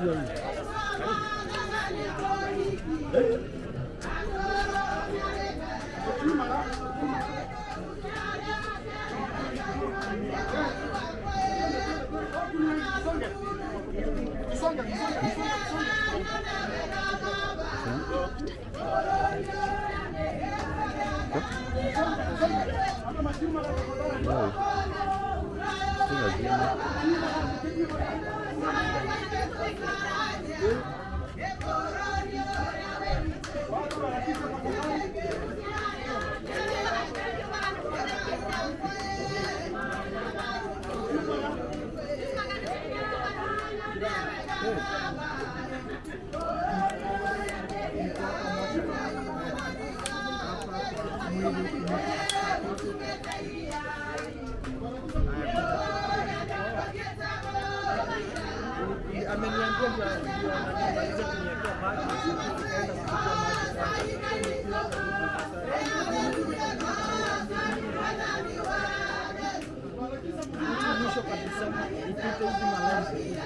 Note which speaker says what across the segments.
Speaker 1: Si lazima.
Speaker 2: Ameniambia ndio anamaliza kuniwekea maji, nikaenda kuchukua maji mwisho kabisa ipite hizi malezi.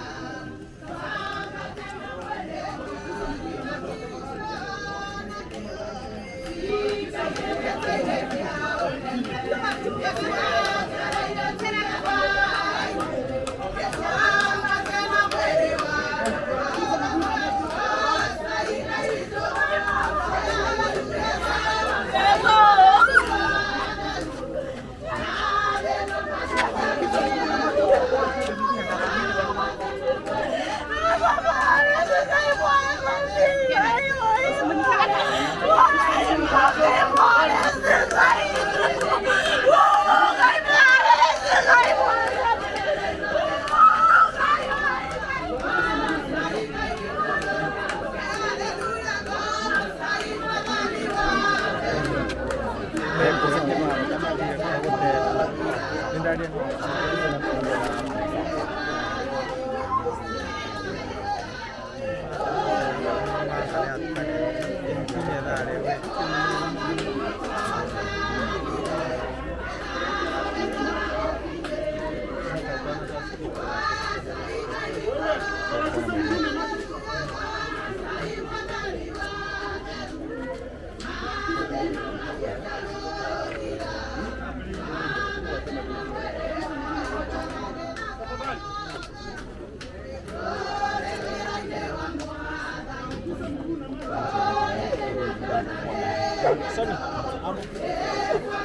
Speaker 2: Sani, amo.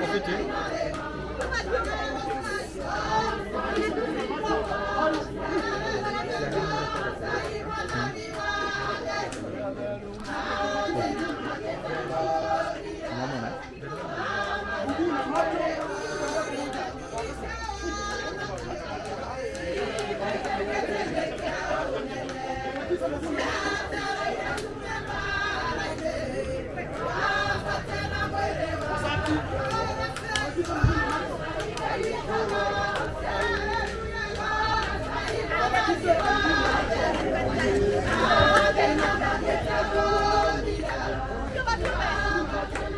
Speaker 2: Ofiti.
Speaker 3: Come on, come on.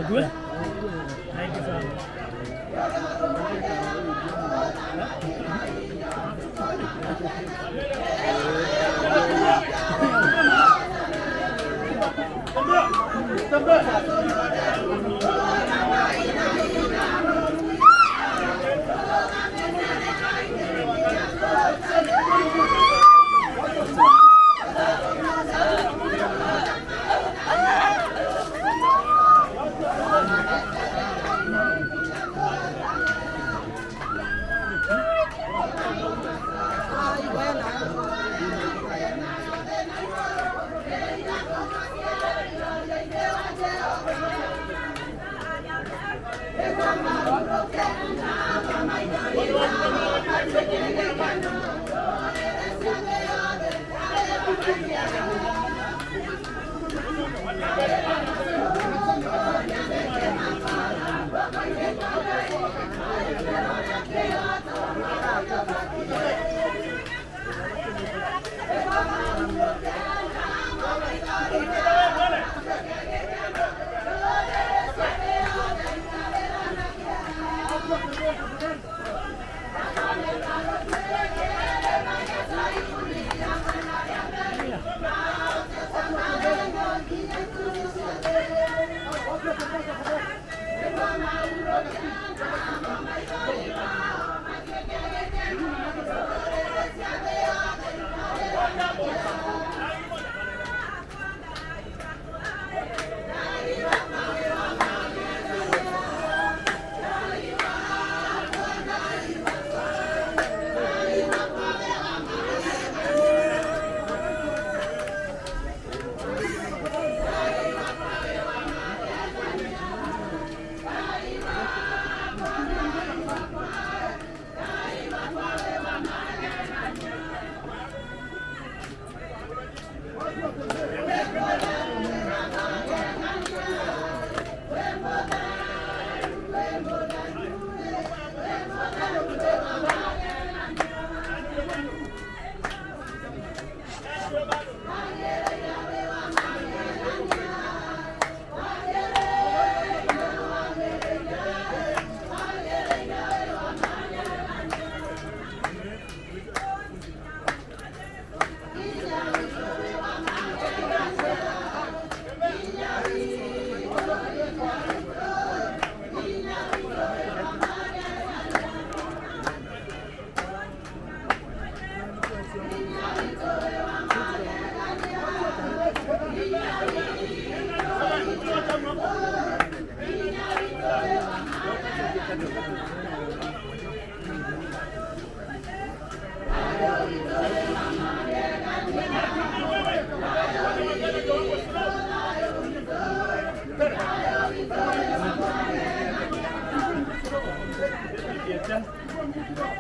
Speaker 2: Good. Thank you, sir. Thank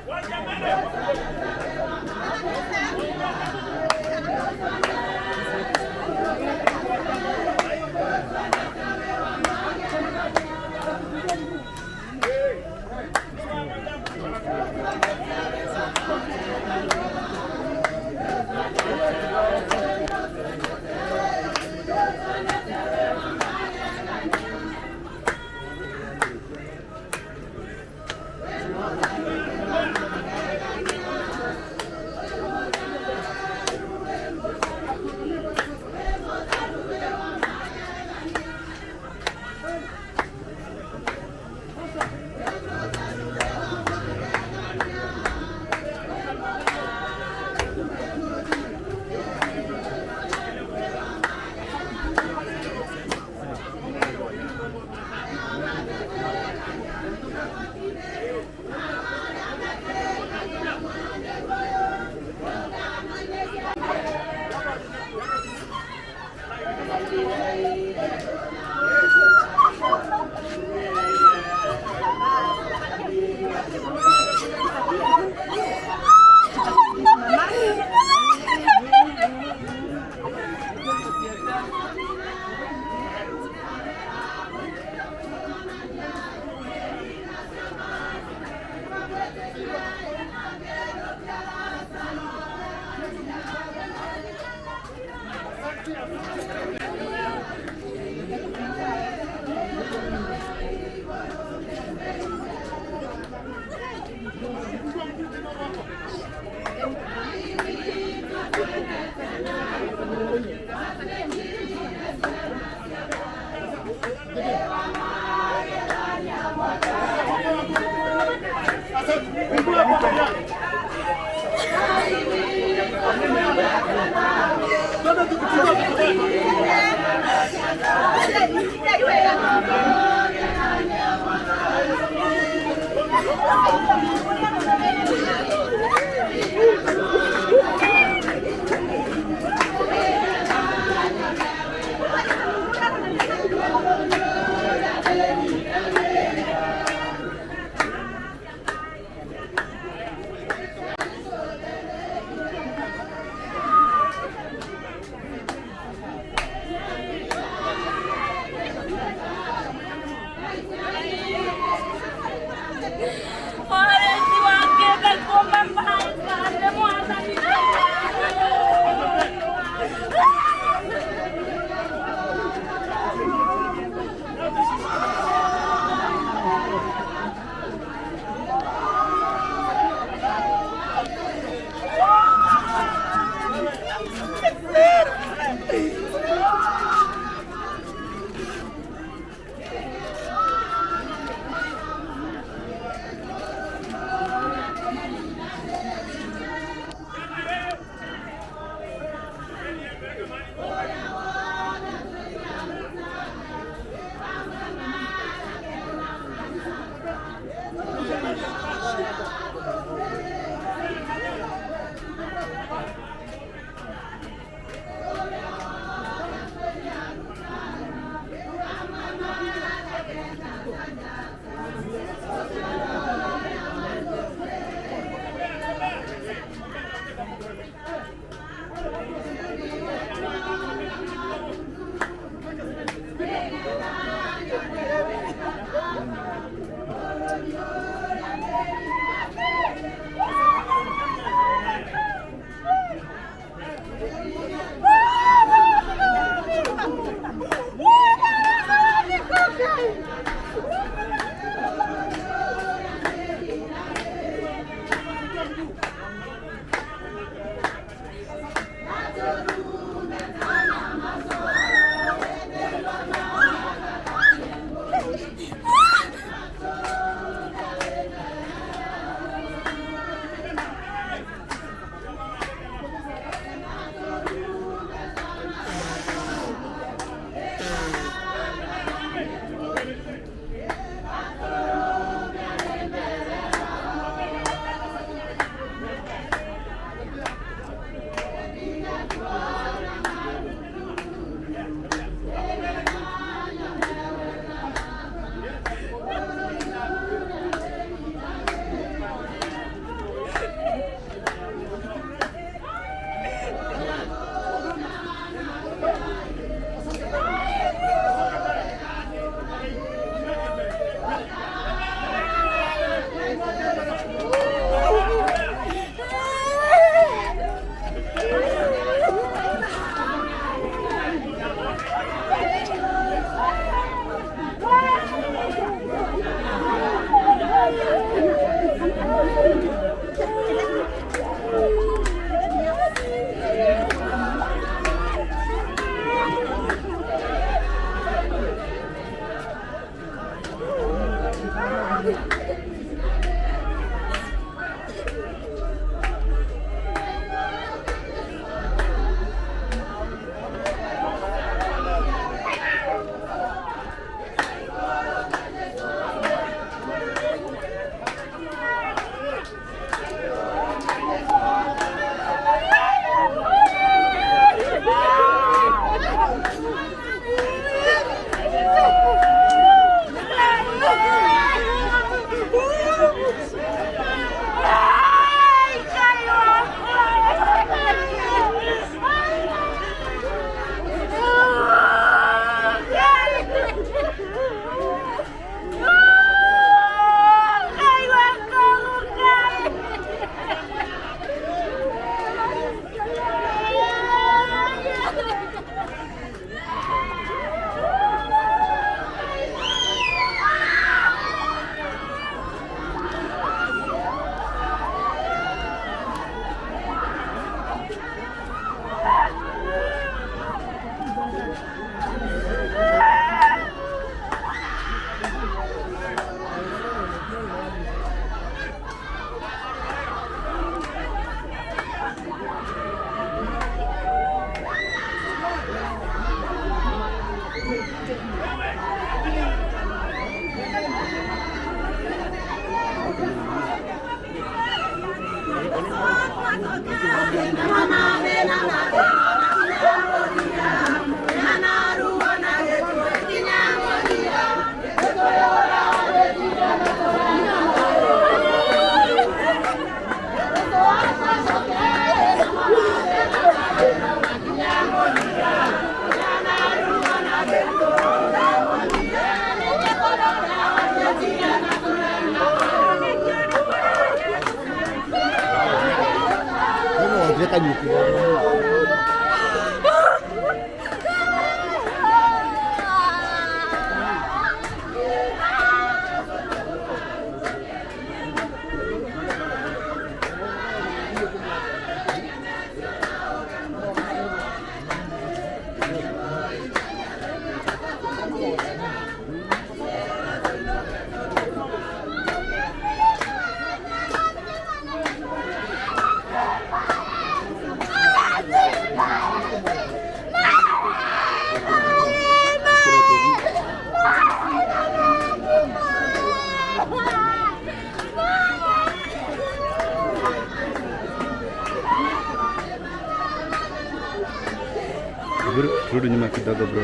Speaker 1: Rudi nyuma kidogo bro.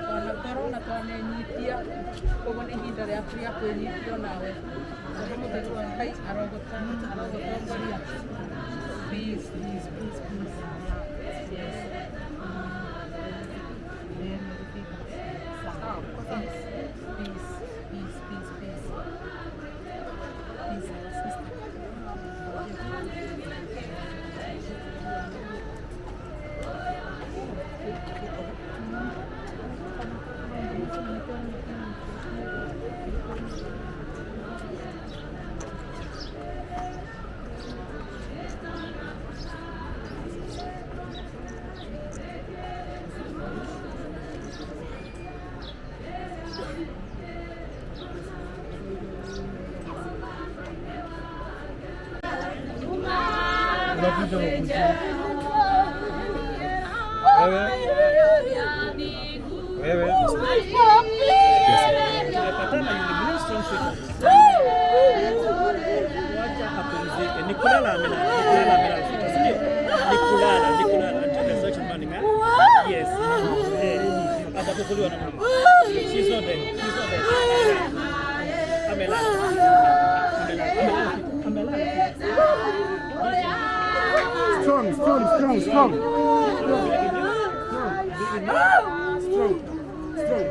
Speaker 3: Twanakorwo na twanenyitia koguo nĩ ihinda rĩaku rĩa kwĩnyitia onawe tondũ mũtheru wa Ngai arogũtongoria. Peace, peace, peace, peace. Yes. Peace, peace, peace, peace, peace. Peace, our sister.
Speaker 2: Wewe. Tumepatana yule strong. Wacha apumzike. Ni kulala amelala, ni kulala amelala. Si ndio? Ni kulala, ni kulala. Until resurrection morning, eh? Yes. Eh, atafufuliwa na mama. She's not dead. She's not dead. Amelala. Amelala. Amelala.
Speaker 1: Strong, strong, strong, strong. Strong, strong.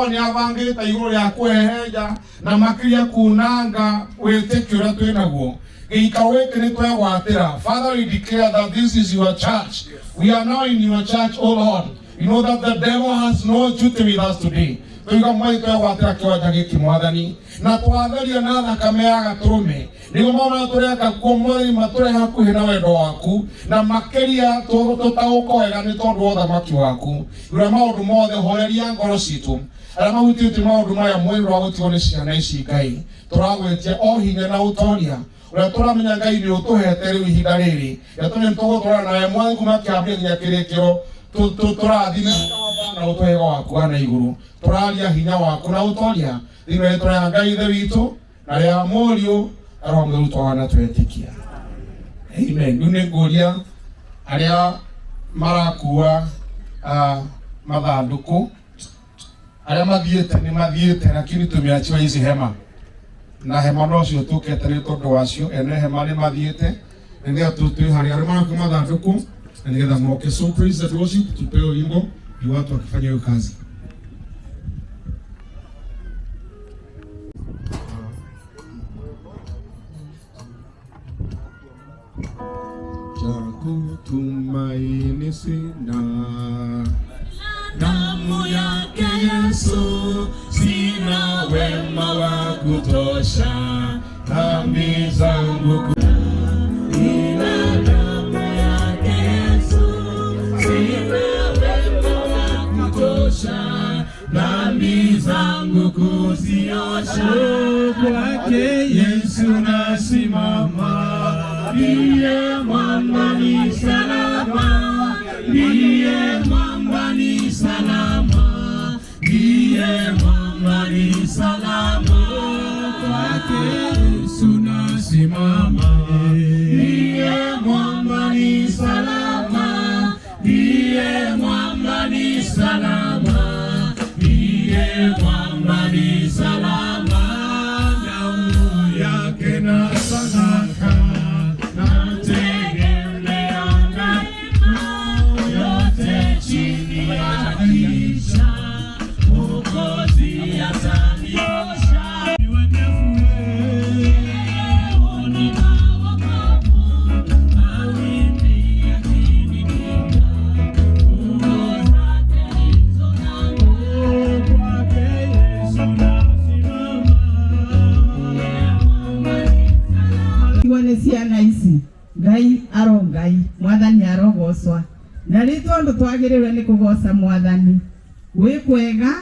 Speaker 4: Nĩ abangĩte igũrũ rĩa kũhehenja na makĩria kunanga wĩtĩkio ũrĩa twĩ naguo. Gĩikaro gĩkĩ nĩ twegwatĩra. Father, we declare that this is your church. We are now in your church, O Lord. You know that the devil has no duty with us today. Tuiga mwathi twegwatĩra kĩwanja gĩkĩ mwathani na twatheria na thakame ya gatũrũme nĩguo maũndũ marĩa tũreka kuo mwathani matũre hakuhĩ na wendo waku na makĩria tũtaũkwo wega nĩ tondũ wa ũthamaki waku. Rora maũndũ mothe, horeria ngoro citũ arĩa mahutĩtie maũndũ maya mwĩrĩ wa gũtigwo nĩ ciana ici. Ngai, tũragwĩtia o hinya na ũtoria ũrĩa tũramenya Ngai nĩ ũtũhete rĩu ihinda rĩrĩ rĩa tũgũtwarana nawe mwathi kuma kĩambĩrĩria nginya kĩrĩkĩro. Tũrathime na ũtũhe waku wa na igũrũ, tũraria hinya waku na ũtoria. Thĩinĩ wa rĩtwa rĩa Ngai Ithe witũ na rĩa Mũriũ na Roho Mũtheru twahoya na twetĩkia. Amen. Rĩu nĩ ngũria arĩa marakua mathandũkũ arĩa mathiĩte nĩ mathiĩte, lakini tumeachiwa hizi hema na hema nocio tũkete nĩ tondũ wacio ene hema nĩ mathiĩte na nĩgetha twĩ harĩa arĩa marakua mathandũkũ na nĩgetha moke. So praise and worship, tupewe wimbo ni watu wakifanya hiyo kazi. Cha kutumaini sina, damu yake Yesu, sina wema wa kutosha, dhambi zangu ila damu yake Yesu, sina wema wa kutosha, dhambi zangu kuziosha. Kwake Yesu nasimama, ndiye mwamba ni salama, ndiye mwamba ni salama, ndiye mwamba ni salama. Kwake Yesu nasimama, ndiye mwamba ni salama, ndiye mwamba ni salama, ndiye mwamba ni salama. Damu yake na sadaka nategemea neema yote chini ya kisha Mwokozi ataniosha. Iwe ndefu unipa wokovu, mawimbi yakinipiga, nguvu zake ndizo nangu. Kwake Yesu nasimama.
Speaker 5: Igwo nĩ ciana ici Ngai aro Ngai mwathani arogocwa na rĩ tondũ twagĩrĩirwo nĩ kũgoca mwathani wĩ kwega.